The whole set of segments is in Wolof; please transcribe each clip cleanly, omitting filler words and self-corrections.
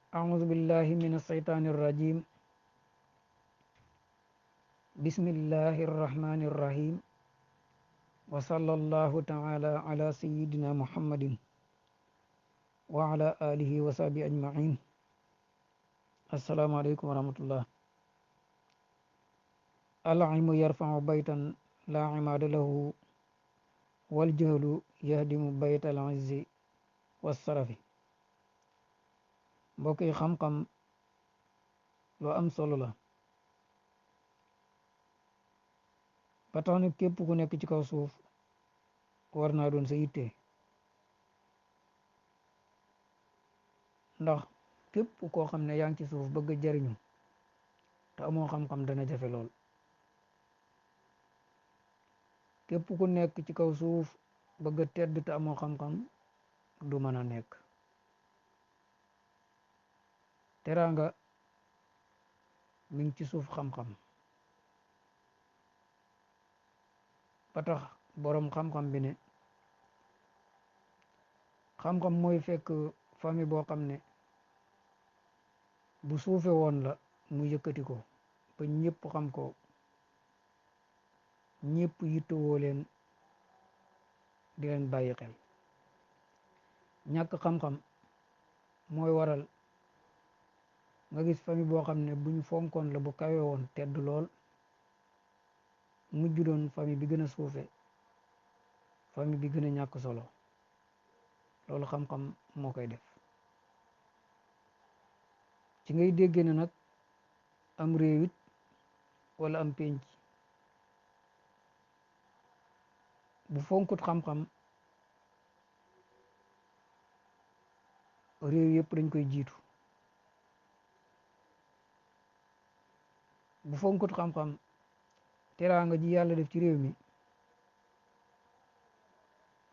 أعوذ بالله من الشيطان الرجيم بسم الله الرحمن الرحيم وصلى الله تعالى على سيدنا محمد وعلى آله وصحبه أجمعين السلام عليكم ورحمة الله. العلم يرفع بيتا لا عماد له والجهل يهدم بيت العز والسرف. mbokk yi xam-xam lu am solo la ba tax na képp ku nekk ci kaw suuf war naa doon sa yitte ndax képp koo xam ne yaa ngi ci suuf bëgg a jariñu te amoo xam-xam dana jafe lool. képp ku nekk ci kaw suuf bëgg a tedd te amoo xam-xam du mën a nekk. teraanga mi ngi ci suuf xam-xam ba tax boroom xam-xam bi ne xam-xam mooy fekk famille boo xam ne bu suufe woon la mu yëkkati ko ba ñëpp xam ko ñëpp yittewoo leen di leen bàyyi xel. ñàkk xam-xam mooy waral nga gis famille boo xam ne buñ fonkoon la bu kawe woon tedd lool mujj doon famille bi gën a suufe famille bi gën a ñàkk solo. loolu xam-xam moo koy def. ci ngay déggee ne nag am réewit wala am pénc bu fonkut xam-xam réew yëpp dañ koy jiitu. bu fonkut xam-xam teraanga ji yàlla def ci réew mi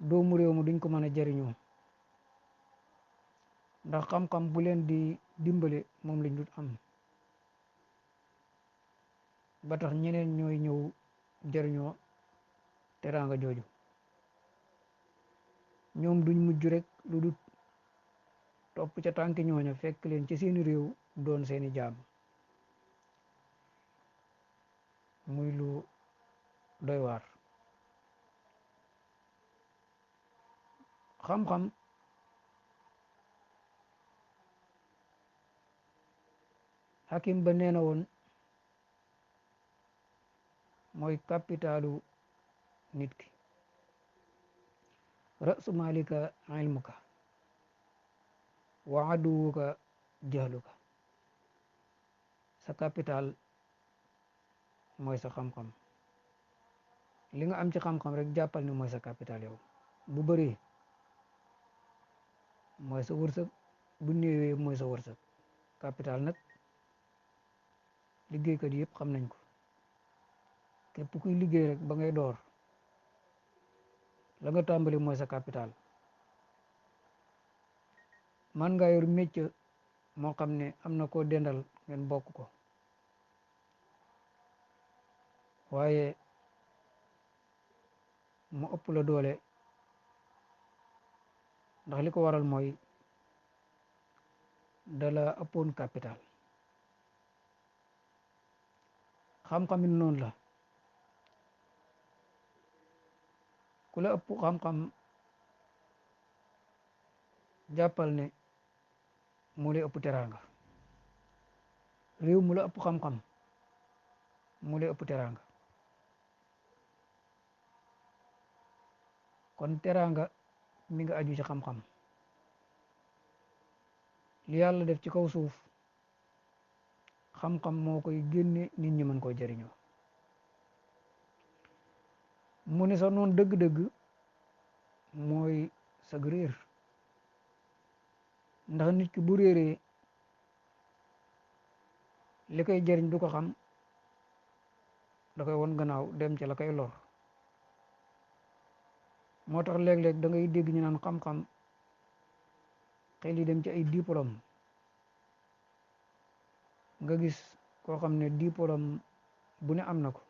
doomu réew mi duñ ko mën a jariñoo ndax xam-xam bu leen di dimbale moom lañ dut am ba tax ñeneen ñooy ñëw jariñoo teraanga jooju. ñoom duñ mujj rek lu dut topp ca tànki ñooña fekk leen ci seeni réew doon seeni jaam muy lu doy waar. xam-xam hakim ba nee na woon mooy kapitaalu nit ki. rasu malika ilmuka wa aduwuka jahluka. sa capital mooy sa xam-xam. li nga am ci xam-xam rek jàppal ni mooy sa capital yow. bu bëree mooy sa wërsëg bu néewee mooy sa wërsëg. capital nag liggéeykat yëpp xam nañ ko. képp kuy liggéey rek ba ngay door la nga tàmbali mooy sa capital. man nga yor métier moo xam ne am na koo dendal ngeen bokk ko waaye mu ëpp la doole ndax li ko waral mooy dala ëppoon capital. xam-xamit noonu la. ku la ëpp xam-xam jàppal ne mu lay ëpp teraanga. réew mu la ëpp xam-xam mu lay ëpp teraanga. kon teraanga mi nga aju ci xam-xam. li yàlla def ci kaw suuf xam-xam moo koy génne nit ñi mën koo jëriñoo. mu ne sax noonu dëgg-dëgg mooy sag réer ndax nit ki bu réeree li koy jëriñ du ko xam da koy won gannaaw dem ci la koy lor. moo tax léeg-léeg da ngay dégg ñu naan xam-xam xel yi dem ci ay diplôme nga gis koo xam ne diplôme bu ne am na ko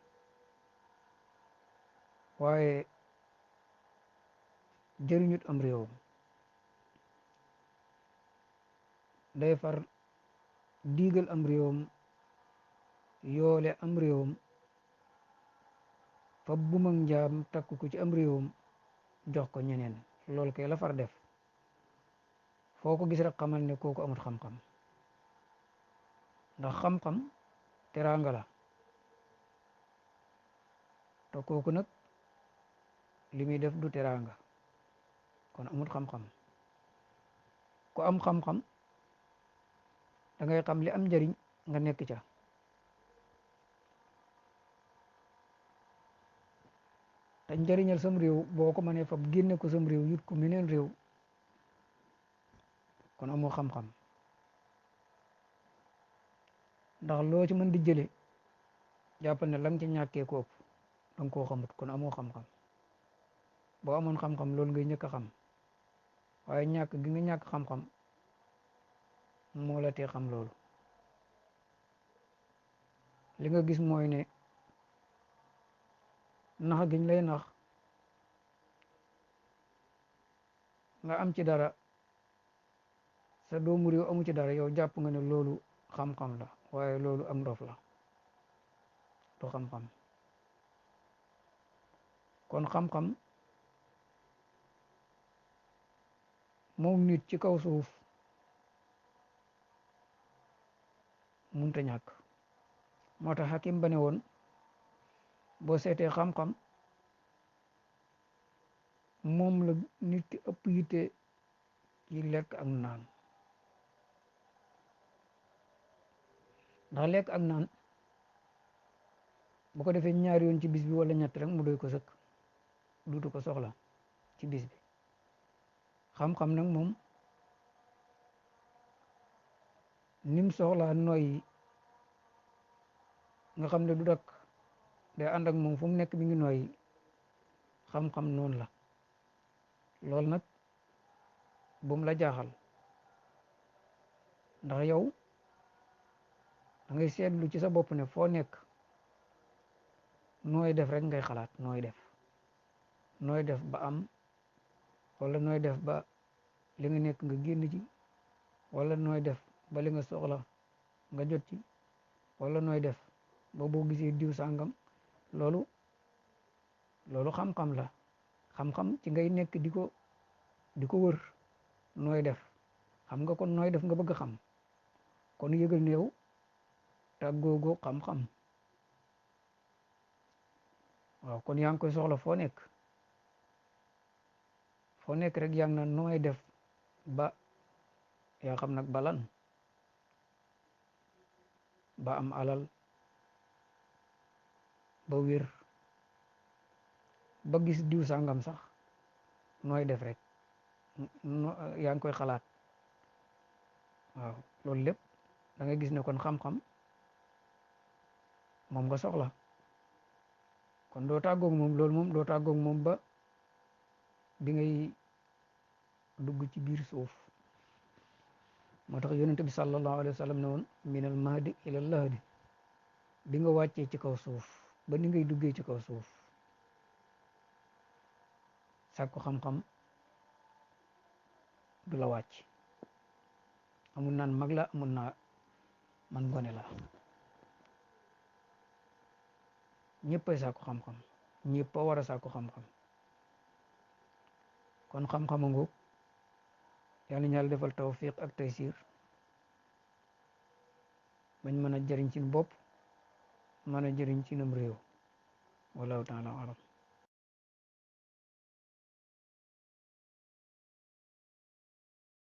waaye jëriñut am réewam day far diigal am réewam yoole am réewam fa bum ak njaam takk ko ci am réewam jox ko ñeneen loolu kay la far def foo ko gis rek xamal ne kooku amut xam-xam ndax xam-xam teraanga la te kooku nag li muy def du teraanga kon amut xam-xam ku am xam-xam da ngay xam li am njariñ nga nekk ca te njariñal sam réew boo ko mënee fab génne ko sam réew yut ko meneen réew kon amoo xam-xam ndax loo ci mën di jële jàppal ne la nga ci ñàkkee ko ëpp danga koo xamut kon amoo xam-xam boo amoon xam-xam loolu ngay ñëkk a xam waaye ñàkk gi nga ñàkk xam-xam moo la tee xam loolu li nga gis mooy ne nax giñ lay nax nga am ci dara sa doomu réew amu ci dara yow jàpp nga ne loolu xam-xam la waaye loolu ak ndof la du xam-xam kon xam-xam moom nit ci kaw suuf munta ñàkk moo tax Hakim ba ne woon boo seetee xam-xam moom la nit ki ëpp yitte ci lekk ak naan ndax lekk ak naan bu ko defee ñaari yoon ci bis bi wala ñett rek mu doy ko sëkk duutu ko soxla ci bis bi xam-xam nag moom nim soxlaa noyyi nga xam ne du dakk day ànd ak moom fu mu nekk mi ngi noyyi xam-xam noonu la loolu nag bum la jaaxal ndax yow da ngay seetlu ci sa bopp ne foo nekk nooy def rek ngay xalaat nooy def ba am wala nooy def ba li nga nekk nga génn ci wala nooy def ba li nga soxla nga jot ci wala nooy def ba boo gisee diw sàngam loolu xam-xam la xam-xam ci ngay nekk di ko wër nooy def xam nga kon nooy def nga bëgg xam kon yëgal ne yow tàggoogoo xam-xam waaw kon yaa ngi koy soxla foo nekk rek yaa ngi naan nooy def ba yaa xam nag balan ba am alal ba wér ba gis diw sàngam sax nooy def rek yaa ngi koy xalaat waaw loolu lépp da ngay gis ne kon xam-xam moom nga soxla kon doo tàggoog moom loolu moom doo tàggoog moom ba bi ngay dugg ci biir suuf moo tax yonente bi sallallahu alayhi wa sallam ne woon minal mahdi ilal lahdi bi nga wàccee ci kaw suuf ba ni ngay duggee ci kaw suuf sàkku xam-xam du la wàcc amul naan mag la amul naa man gone la ñëppay sàkku xam-xam ñëpp a war a sàkku xam-xam kon xam-xam a ngoog yàlla ñu yàlla defal tawfiq ak taysir bañ mën a jëriñ ci bopp mën a jëriñ ci nam réew wallahu taala alam